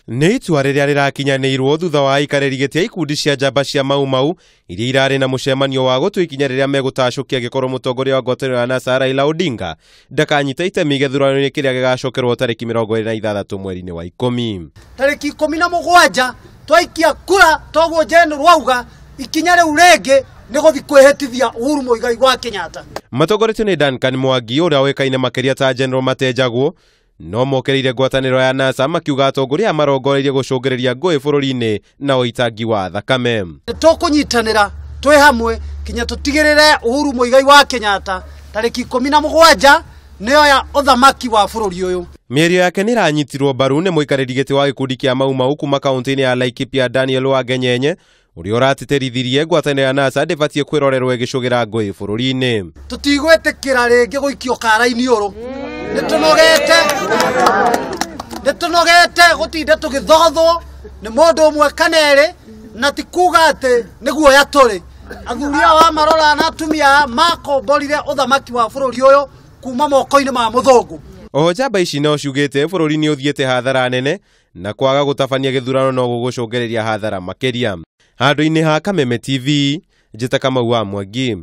Nĩ itua rĩrĩa rĩrakinyanĩirwo thutha wa aikarĩri gĩtĩ a ikundi cia njamba cia Mau Mau iria irarĩ na mũcemanio wa gũtua ikinya rĩrĩa megũtacũkia angĩkorwo mũtongoria wa ngwatanĩro ya NASA Raila Odinga ndakanyita itemi gĩthurano-inĩ kĩrĩa gĩgacokerwo tarĩki 26 mweri-inĩ wa 10. Tarĩki 17 twaikia kura toguo General rwauga ikinya rĩu rĩngĩ nĩ gũthiĩ kwĩhĩtithia Uhuru Muigai wa Kenyatta. Matongoretio nĩ Duncan Mwangi ũrĩa ũĩkaine makĩria ta General Matenjagwo no mokereire ngwatanĩro ya NASA makiuga atongoria marongoreirie gũcũngĩrĩria ngũĩ bũrũri-inĩ na ũitangi wa thakame. Tũkũnyitanĩra twĩ hamwe kinya tũtigĩrĩre Uhuru Muigai wa Kenyatta tarĩki 17 nĩoya ũthamaki wa bũrũri ũyũ. Mĩario yake nĩ ĩranyitirwo mbaru nĩ mũikarĩri gĩtĩ wa gĩkundi kĩa Mau Mau kuma kaunti-inĩ ya Laikipia Daniel Wangenyenye ũrĩa ũratĩtĩrithirie ngwatanĩro ya NASA ndĩbatiĩ kwĩrorerwo ĩgĩcũgĩra ngũĩ bũrũri-inĩ. Tũtigwĩtĩkĩra rĩngĩ gũikio kara-inĩ ũrũ. Nĩtũnogete gũtinda tũgĩthothwo nĩ mũndũ ũmwe kana erĩ, na ti kuga atĩ nĩ guoya tũrĩ. Athuri aya marora na atumia aya makomborire ũthamaki wa bũrũri ũyũ kuma moko-inĩ ma mũthũngũ. Oho njamba ici no ciugĩte bũrũri nĩ ũthiĩte hathara nene na kwaga gũtabania gĩthurano no gũgũcũngĩrĩria hathara makĩria. Handũ-inĩ ha Kameme TV, njĩta Kamau wa Mwangi.